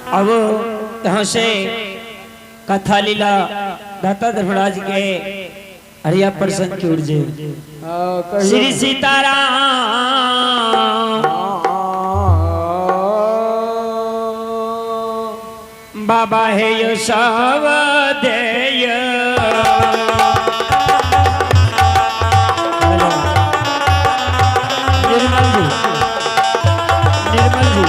अब यहाँ से कथा लीला दाता धर्मराज के हरिया प्रसन्न की उर्जे श्री सीताराम। बाबा हे यो सब देय। निर्मल जी, निर्मल जी,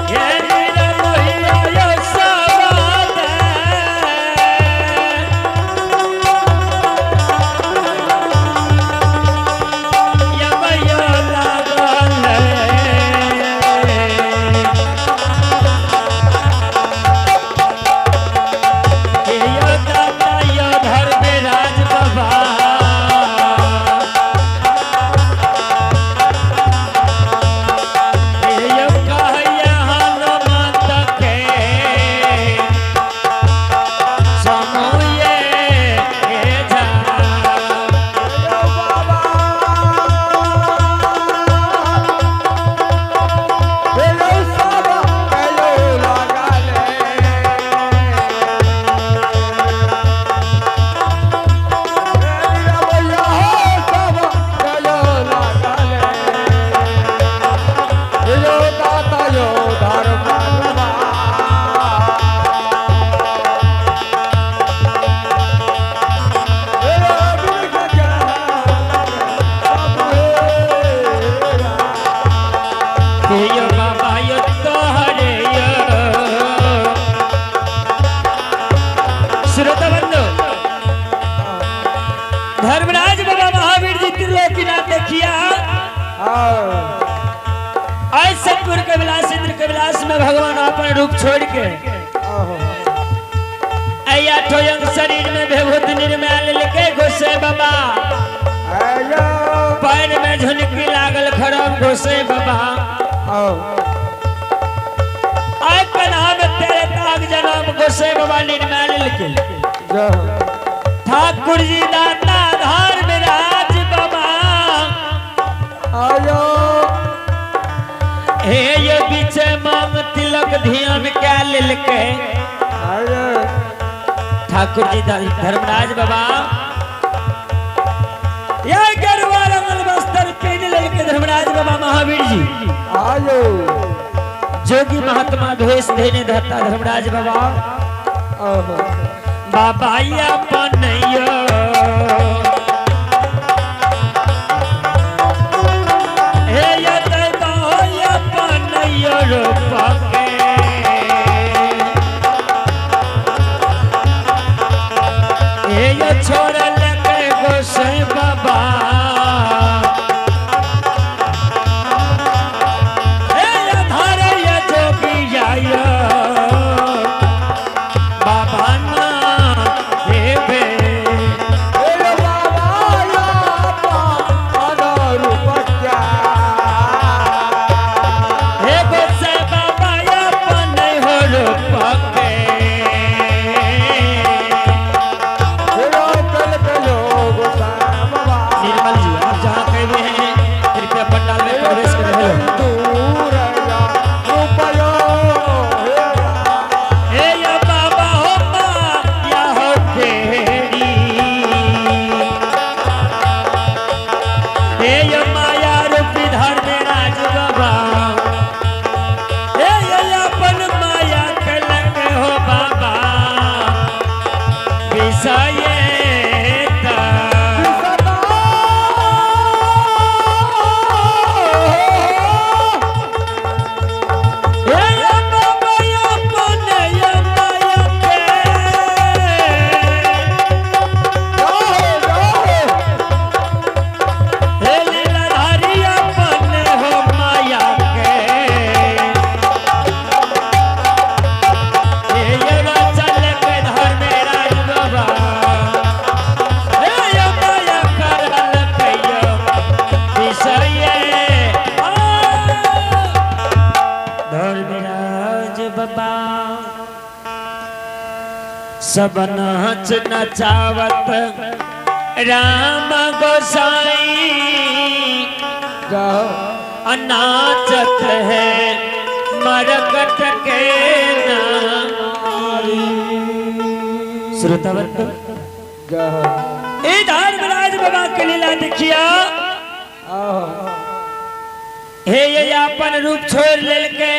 हे निर्मोहिया यो सब दे। यमयो लागल हे यो दाता यो धर्मराज बाबा। हे यो कहैया हनुमंत के समूहे जा। हे यो बाबा यो तोहरे यो। श्रोता बंधु, धर्मराज बाबा महावीर जी त्रिलोकीनाथ देखिया आज सतपुर कैलाश इंद्र कैलाश में भगवान अपन रूप छोड़ के अया ठोयंग शरीर में विभूत निर्मल लेके घुसे बाबा। पैर में झुनकी लागल खड़म घुसे बाबा। आय कन्हा में तेरे ताग जनम घुसे बाबा निर्मल लेके। ठाकुर जी दाता धर्मराज बाबा हे ये बीचे मांग तिलक ध्यान क्या लेलके। ठाकुर जी धर्मराज बाबा ये गरवा रंगल वस्त्र पहन लेलके धर्मराज बाबा महावीर जी। जोगी महात्मा भेष देने धरता धर्मराज बाबा। बाबा अपन यो हे यो दैवा अपन यो रूप के। हे यो छोड़ लेके गोसाई बाबा। हे यो धारे यो जोगी आयो बाबा ना हे बे। हे गोसाई बाबा अपन हो रूप के। निर्मल जी आप जहाँ कहे हुए हैं कृपया पंडाल में प्रवेश करें। हेलो हे या बाबा हो माया हो तेरी। हे या माया रूपी धर्मराज बाबा। हे या अपन माया कलंक हो बाबा विषय ता। हे या बाबा अपन या माया के। हे लीलाधारी अपन हो माया के। हे ये चल के धर्मराज बाबा। हे ये माया करल कहियो विषय धर्मराज बाबा। सब नाच नचावत राम गोसाई। जाओ। अनाचत है मरकट के नारी। श्रोता बंधु, ए धर्मराज बाबा के लीला देखिया। हे ये अपन रूप छोड़ लेलके,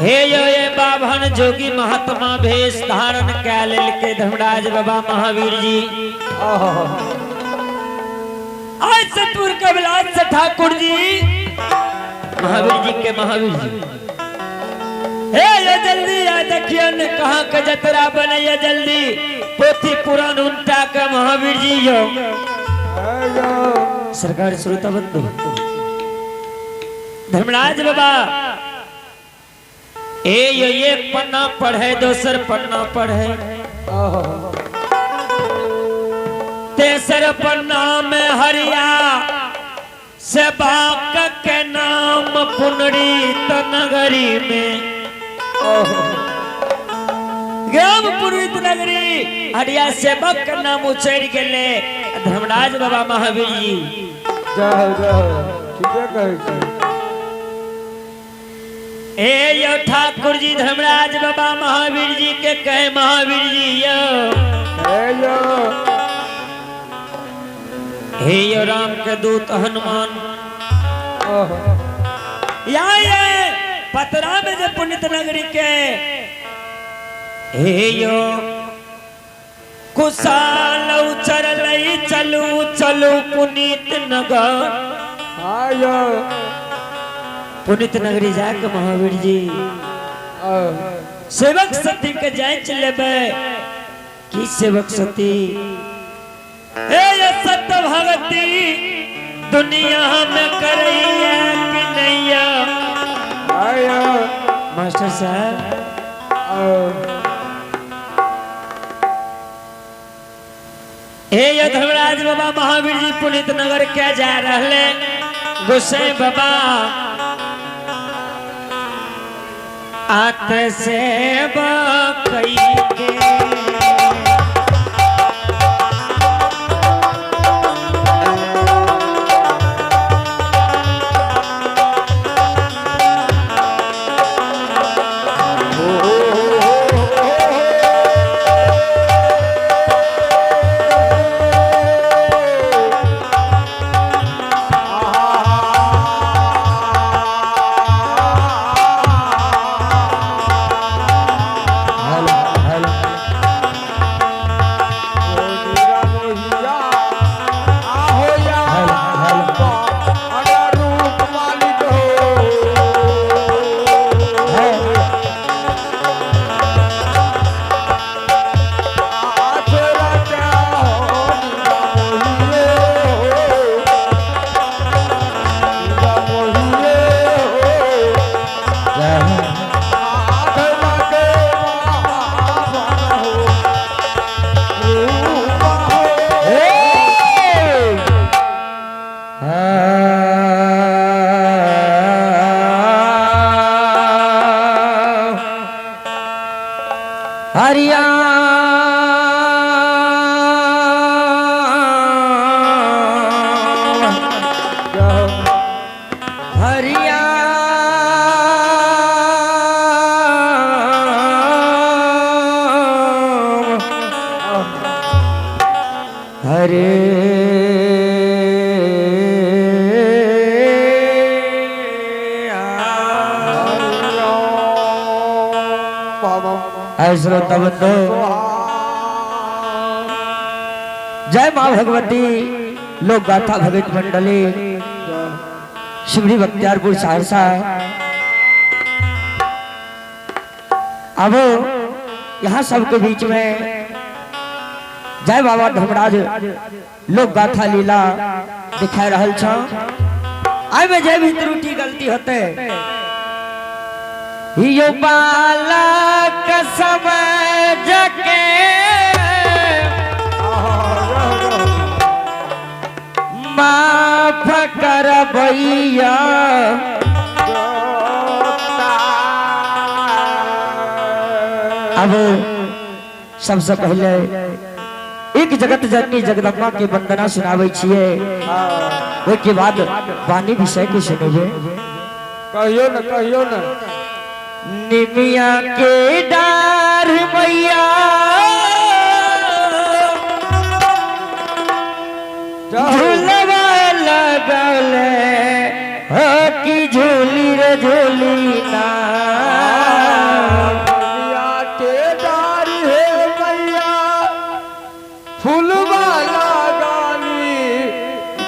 हे यो ये बाभन जोगी महात्मा भेष धारण कै लेलके धर्मराज बाबा महावीर जी। आज सतपुर के विलास से ठाकुर जी महावीर जी के महावीर जी, हे ये जल्दी आ देखियो ने कहाँ के जतरा बनैया जल्दी पोथी पुराण उनटा के महावीर जी यो। सरकार श्रोता बंधु, धर्मराज बाबा ए यो एक पन्ना पढ़े दोसर पन्ना पढ़े तेसर पन्ना में हरिया से बाप के नाम पुनरीत नगरी में ग्राम पुनरीत नगरी हरिया सेवक के नाम उचरि गेले धर्मराज बाबा महावीर जी। जय हो जय हो, ठीके कहै छी। ए यो ठाकुर जी धर्मराज बाबा महावीर जी के कहे महावीर जी यो, हे यो, हे यो राम के दूत हनुमान या ये पतरा में जे पुण्यत नगरी के हे यो कुशाल उचरलई चलू चलू पुनीत नगर। आयो पुनीत नगरी जाके महावीर जी सेवक सती के जांच लेबे की सेवक सती हे ये सत्य भगती दुनिया में करैया कि नैया। आयो मास्टर साहब हे ये धर्मराज बाबा महावीर जी पुनीत नगर के जा रहे गोसाई बाबा आत से बकई के हरिया हरिया हरे श्रोता बंधु, जय माँ भगवती लोक गाथा भगत मंडली शिवरी बख्तियारपुर सहरसा। अब यहाँ सबके बीच में जय बाबा धर्मराज लोक गाथा लीला दिखा रहल छो। आय में जे भी त्रुटि गलती होते यो बालक समझ के माफ कर भैया। अब सबसे पहले एक जगत जननी जगदम्बा के वंदना सुनाबै छियै। ओहि के बाद वाणी विषय के सुनेबै। कहियो न, कहियो न। निमिया के डार मैया झूलवा लगले हो की झूली रे झूली ना। मैया के डार हे मैया फूलवा लगाली,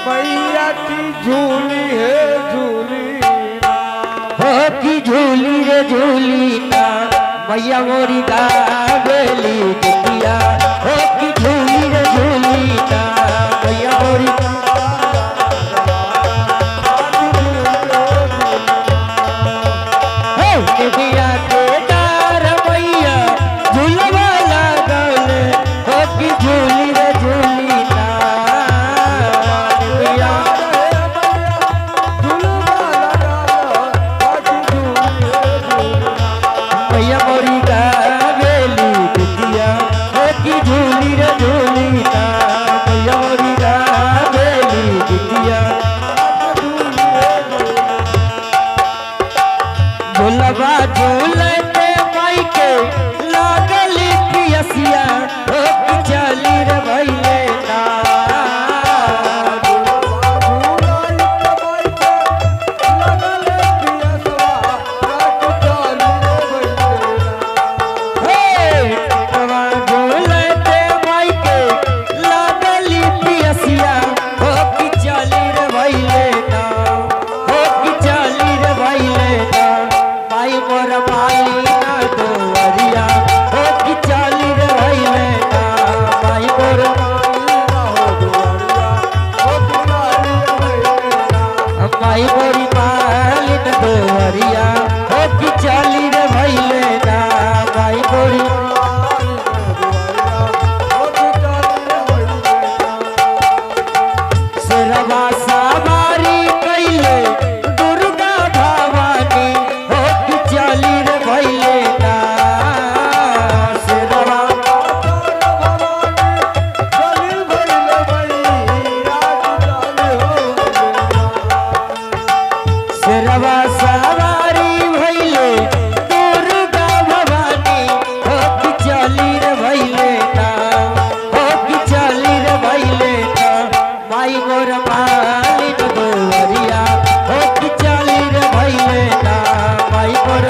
मैया की झूली है झूली हो की झूली रे झूली ना। मैया मोरी गावेली गीतिया हो की झूली रे झूली ना। मैया मोरी हे निमिया के डार मैया झूलवा लगले हो की झूली रे झूली ना। निमिया मैया मोरी गावेली गीतिया हो की झूली रे झूली ना। मैया मोरी गावेली गीतिया झूलवा झूलते माई के लागली पियसिया हो की चली रे भइले ना। हे झूलवा झूलते माई के लागली पियसिया हो की चली रे भइले ना। हो की चली रे भइले ना। माई मोर माली ना दुआरिया हो की चली रे भइले ना। माई मोर माई मोरी मालिन दुआरिया हो की चली रे भइले ना। माई मोरी शेरवा सवारी कैले दुर्गा भवानी हो की चली रे भइले ना। शेरवा शेरवा सवारी भइले दुर्गा भवानी हो की चली रे भइले ना। हो की चली रे भइले ना। माई मोर मालिन दुआरिया हो की चली रे भइले ना। माई मोर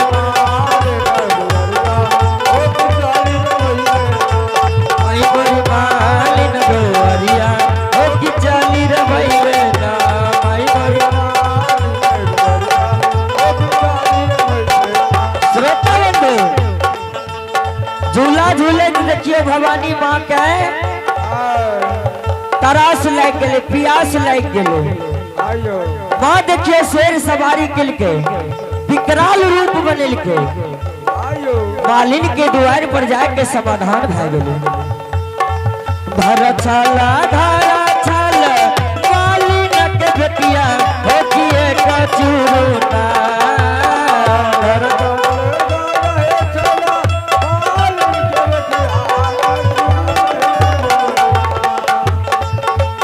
माई मोर मालिन दुआरिया हो की चली रे भइले ना। माई मोर श्रोता बंधु झूला झूले देखियो भवानी माँ के तरास लाग गेलै, प्यास लाग गेलै। माँ देखियो शेर सवारी केलकै, विकराल रूप बनेलकै, मालिन के द्वार पर जाके समाधान भए गेलै। धर छाला धारा छाल मालिन के बेटिया हो की एक चूरुना।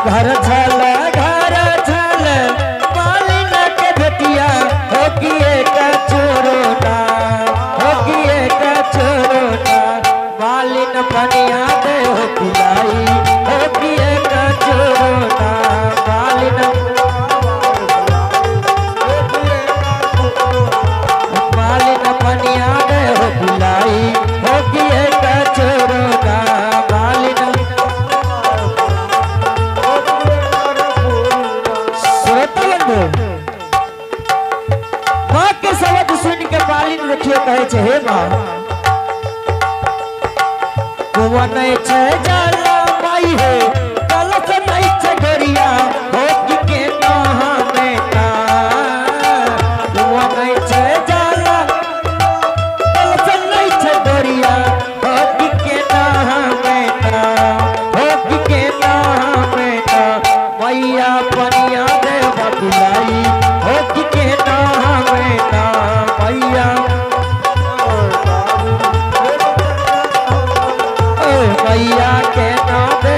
घर छल घर छल मालिन के बेटिया हो की एक चोरोना। हो की एक चोरोना। मालिन पनिया दे हो पिलाई हो की एक चोरोना। मालिन मालिन पनिया दे हो पिलाई हो की एक चोरोना। मालिन श्रोता बंधु माँ के शब्द सुन के मालिन देखियो कहे छे हे माँ कुआं नहीं छे जाला माई हो कलश नहीं छे गोरिया हो की के नहा में ना। कुआं नहीं छे जाला कलश नहीं छे गोरिया हो की के नहा में ना। हो की के नहा में ना। मैया पनिया दे बकुलाई हो की के नहा में ना। मैया ओ मैया के ना दे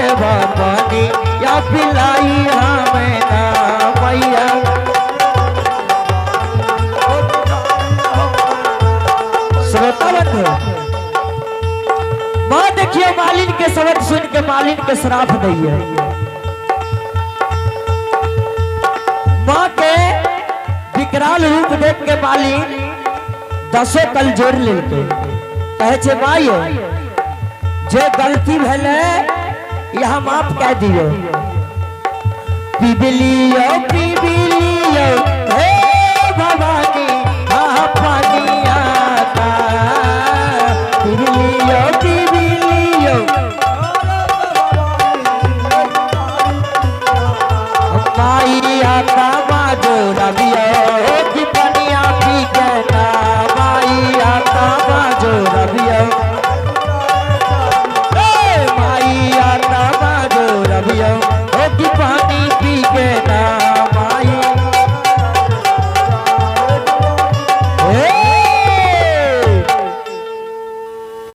के श्राप दैये। माँ के विकराल रूप देख के बाली दसो कल जोड़ लेलकै, कहे छे माई जे गलती भेलै यह माफ कह दियो। पीबलियो पीबलियो हे भवानी हाँ पानिया का, पीबलियो पीबलियो माइया का बाजो रबियो।